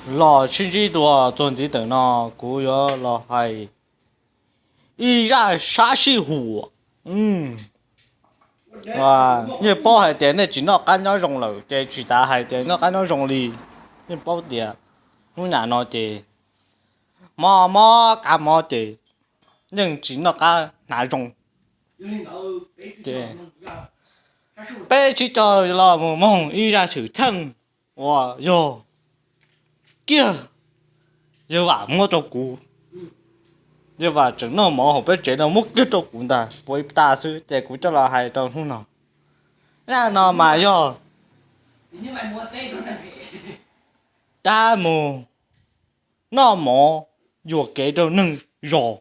Los sib ntsib dua txuas ntxiv ntawm no, kuv yuav los hais ib zaj sab sij huam. Yeej paub hais tias nej tsis noj qab nyob zoo lawm ces tsis tas hais tias noj qab nyob zoo li. Yeej paub tias hnub nyoog no ces mob mob kab mob ces yeej tsis noj qab hnav zoo. Ces peb sib coj los mus mloog ib zaj xwm txheej uas yog kiag yawg Vam muab rau kuv. Yawg Vam tseem noj mov hauv peb tsev no muab kiag rau kuv ntag, puas tas xwb ces kuv coj los hais rau hnub no. Zaj no mas yog dab mus noj mov yuam kev rau neeg zos.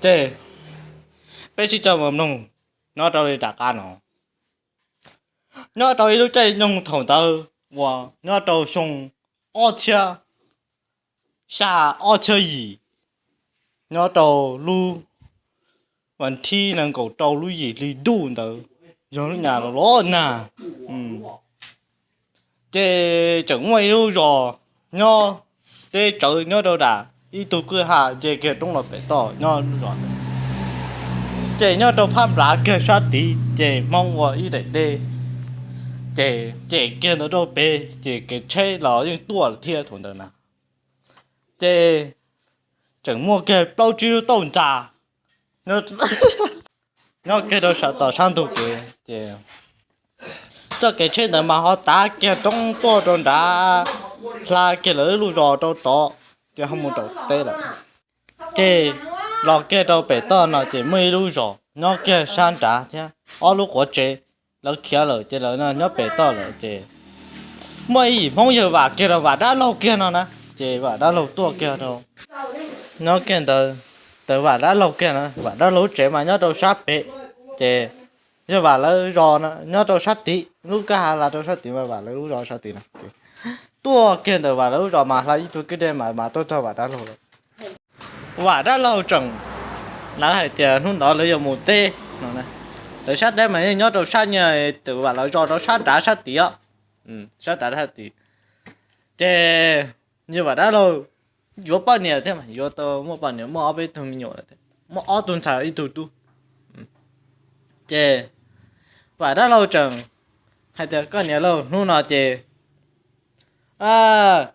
Ces peb sib coj mus mloog nyob rau li rov qab no. Nyob rau ib lub caij nyoog thaum ntawd uas nyob rau xyoo ob txhiab xya, ob txhiab yim, nyob rau lub vas thib nees nkaum rau lub yim hli ntuj ntawd, yog lub nyuag los los nag. Ces tseem muaj ib lub zos nyob teb tsawv nyob rau nram ib tug kwj ha nce kiag roob los pem toj nyob lub zos ntawd. Ces nyob rau phab nplaj kiag sab tid ces Hmoob ua ib daim teb, ces cem kiag ntawd rau pem ces kev tsheb los yeej tuaj lawm thiab thaum ntawd na. Ces tseem muaj kiag plaub tsib lub tauj ntxas nyob kiag rau sab tom sab ntug kev ces txoj kev tsheb ntawd mas ho tav kiag roob tuaj rau nrad, hla kiag lawv lub zos rau tod, ces ho mus rau teb lawm. Ces los kiag rau pem toj no ces muaj ib lub zos nyob kiag sab nrad thiab ob lub quav tsev, lawv khiav lawm ces lawv nyob pem toj lawm ces muaj ib yim Hmoob yawg Vam kiag rau Vam Dab Laug kiag no na, ces Vam Dab Laug tuaj kiag rau nyob kiag ntawd, tawm Vam Dab Laug kiag na, Vam Dab Laug lub tsev mas nyob rau sab pem, ces yawg Vam lawv zos no nyob rau sab tid, lub kwj ha hla rau sab tid mas Vam lawv lub zos sab tid na. Tuaj kiag ntawm Vam lawv lub zos mas hla ib tug kwj dej mas mas tuaj txog Vam Dab Laug lawm. Vam Dab Laug tseem, lawv hais tias hnub ntawd lawv yuav mus teb no, lawv sab teb mas yeej nyob rau sab nyias tawm Vam lawv zos rau sab nrad sab tid, sab nrad sab tid. Ces yawg Vam Dab Laug yuav poj niam thiab mas yuav tau muaj poj niam muaj ob peb tug me nyuam lawm, muaj ob tug ntxhais ib tug tub. Ces Vam Dab Laug tseem hais tias koj niam lauj, hnub no ces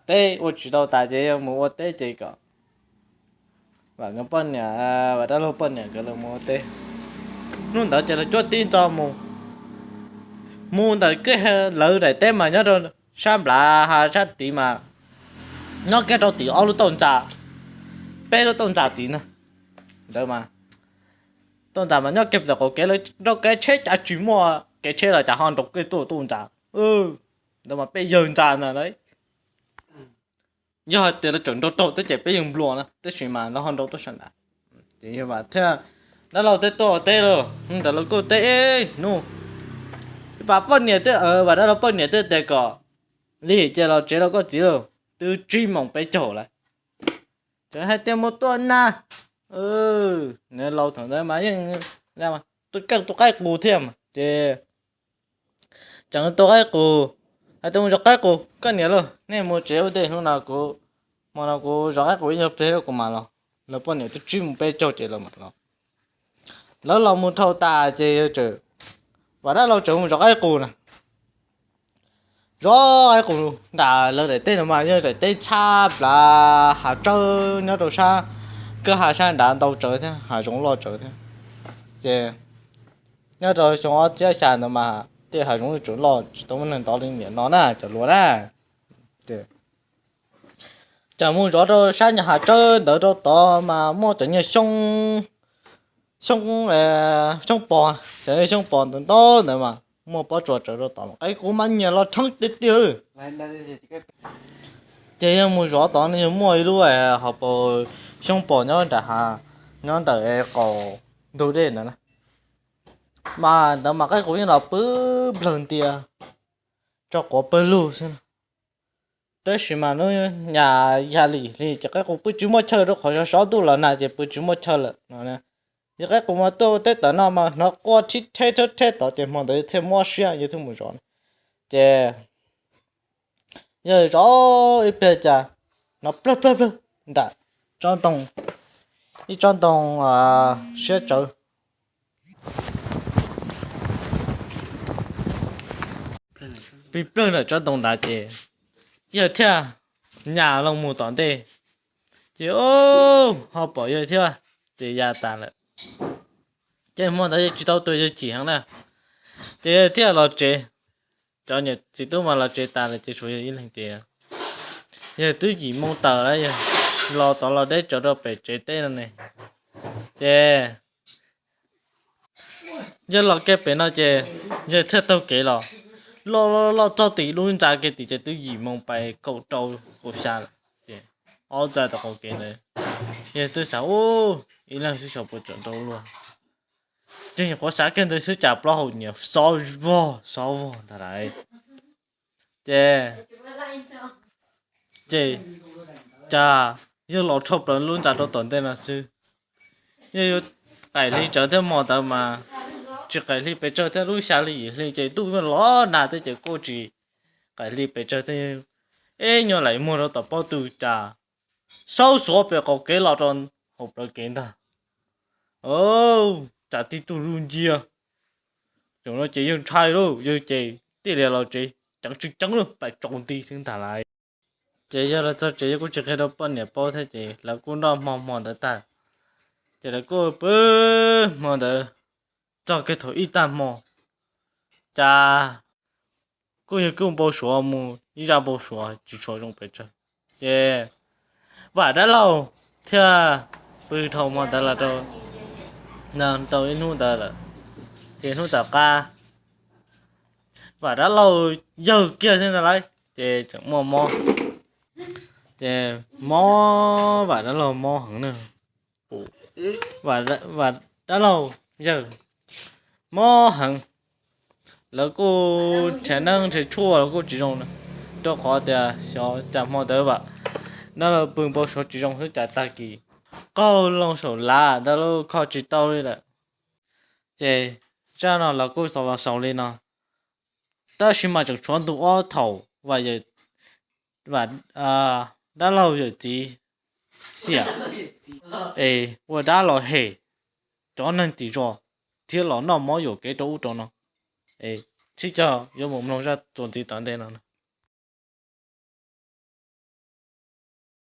teb ua tsis tau tas ces yuav mus ua teb ces kom Vam nkawd poj niam, Vam Dab Laug poj niam nkawd los mus ua teb. Hnub ntawd ces lawv cuab tib ntxo mus, mus ntawm kiag lawv daim teb mas nyob rau sab nplav ha sab tid mas nyob kiag rau tim ob lub tauj ntxas, peb lub tauj ntxas tid na. Ntawd mas tauj ntxas mas nyob kiag tom qaum kev, lawv nrau kev tsheb cas tsis muaj kev tsheb los cas ho nrau kiag tuaj tauj ntxas. Ntawd mas peb yawg ntxas ntag lauj. Yog hais tias lawv tseem nrau raug teb ces peb yeej nplua na, tab sis mas lawv ho nrau tuaj sab nrad. Ces yawg Vam thiab Dab Laug teb tuaj ua teb lauj, ntawd lawv kuj teb ib hnub. Vam poj niam thiab, Vam Dab Laug poj niam thiaj tias kom li ces los tsev rau koj txiv lauj, twb tsib moos peb caug lawm. Ces hais tias mus tua nas, nws laus thaum ntawd mas yeej tua qaib qus thiab mas ces tseem tua qaib qus, hais tias mus zov qaib qus, koj niam lauj, nej mus tsev ua ntej, hnub no kuv, hmo no kuv zov qaib qus ib nyuag pliag kuv mam los. Lawv poj niam twb tsib moos peb caug ces lawv mam los. Lawv los mus dhau tas ces Vam Dab Laug tseem mus zov qaib qus na. Zov qaib qus nram lawv daim teb no mas yog daim teb txhab nplav hav tsawb nyob rau sab kwj ha sab nrad ntau tsawv thiab, hav zoov loj tsawv thiab. Ces nyob rau xyoo ob txhiab xya ntawd mas tej hav zoov tseem loj tsis tau muaj neeg ntov li nim no na cov luas na. Ces mus zov rau sab nyuag hav tsawb ntawd rau tod mas muaj cov nyuag xyoob, xyoob, xyoob pos, cov nyuag xyoob pos ntawd ntau ntawd mas muaj pob tsuas tsaws rau tod mas qaib qus mas nyias los rheeb tiag tiag li. Ces yog mus zov tod no yog muaj ib lub hauv paus xyoob pos nyob nram hav, nyob ntawm qaum ntug dej ntawd na. Mas ntawd mas qaib qus yeej los pw nplawg ntia tso quav pawg lug xwb na. Tab sis mas hnub nyoog yam li li ces qaib qus pw tsis muaj chaw rau qhov sov sov ntuj los nag ces pw tsis muaj chaw lawm no. Yog qaib qus mas tuaj ua teb tom no mas hnov quaj thib theb thib theb tod ces hmo ntawd thiaj mob siab yog thiaj mus zov. Ces yawg zov ib pliag cas hnov plawg plawg plawg nram tsob ntoo, ib tsob ntoo siab tsawv. Plig plawg nram tsob ntoo nrad ces yawg thiaj nyas loo mus tom ntej. Ces ho pom yawg thiab ces ya tas lawm. Ces hmo ntawd yawg tsis tau tua, yawg chim heev na. Ces yawg thiaj los tsev. Cov niam txiv tub mas los tsev tas lawm ces tshuav yawg ib leeg ces yawg twb yim moo tawm lawm, yawg los tod los deb tsawv rau pem tsev teb no ne. Ces yawg los kiag pem no ces yawg thiaj taug kev los, los los los txog tim lub ntxa kiag tim ces twb yim moo pais kaum rau kaum xya lawm ces ob ntxa tom qaum kev ntawd. Yawg twb xav, ub, ib leeg xwb xyov puas tseem nrau luag. Ces nyuam qhuav xav kiag ntawd xwb cas plaub hau nyias xob vog xob vog ntag lauj. Ces, ces cas yawg los rho plaws lub ntxa rau tom ntej no xwb, yawg yuav qaim hli tsawv thiab hmo ntawd mas tsis qaim hli pes tsawg thiab, lub xya hli yim hli ces ntuj los nag thiab ces kuj tsis qaim hli pes tsawg thiab. Ib nyuag laim muag rau tom pob tw cas saub suav pem qaum kev los rau hauv plawv kev ntag. Cas tib tug zuj ncia. Thaum no ces yawg ntshai lauj, yawg ces tij lias los tsev ceev tsis ceev lawm pais tsaus nti xwb ntag lauj. Ces yawg los txog tsev yawg kuj tsis qhia rau poj niam paub thiab ces lawv kuj noj hmo hmo ntawd tag. Ces lawv kuj pw hmo ntawd txog kiag thaum ib tag hmo, cas kuj yog kuj npau suav mus ib zaj npau suav tsis tshua zoo pes tsawg. Ces Vam dab laug thiaj pw dhau hmo ntawd los rau, rau ib hnub ntawd lawm. Ces hnub tom qab Vam dab laug yawg kiag thiab ntag lauj, ces tseem muaj mob. Ces mob, Vam dab laug mob heev na. Vam dab laug yawg mob heev, lawv kuj nrhiav neeb nrhiav tshuaj los kuj tsis zoo, rau qhov tias xyov cas hmo ntawd Vam dab laug pw npau suav tsis zoo xwb cas tag kis qaug loo saum lav ntawd los kho tsis tau li lawm. Ces zaj no los kuj xaus los xaus li no, tab sis mas tseem tshuav ntu ob thaum Vam dab laug yawm txiv xiam es ua dab los hem cov neeg tim zos thiab los noj mov yuam kev rau ub rau no. Sib cog yuav mus mloog zaj txuas ntxiv tom ntej no.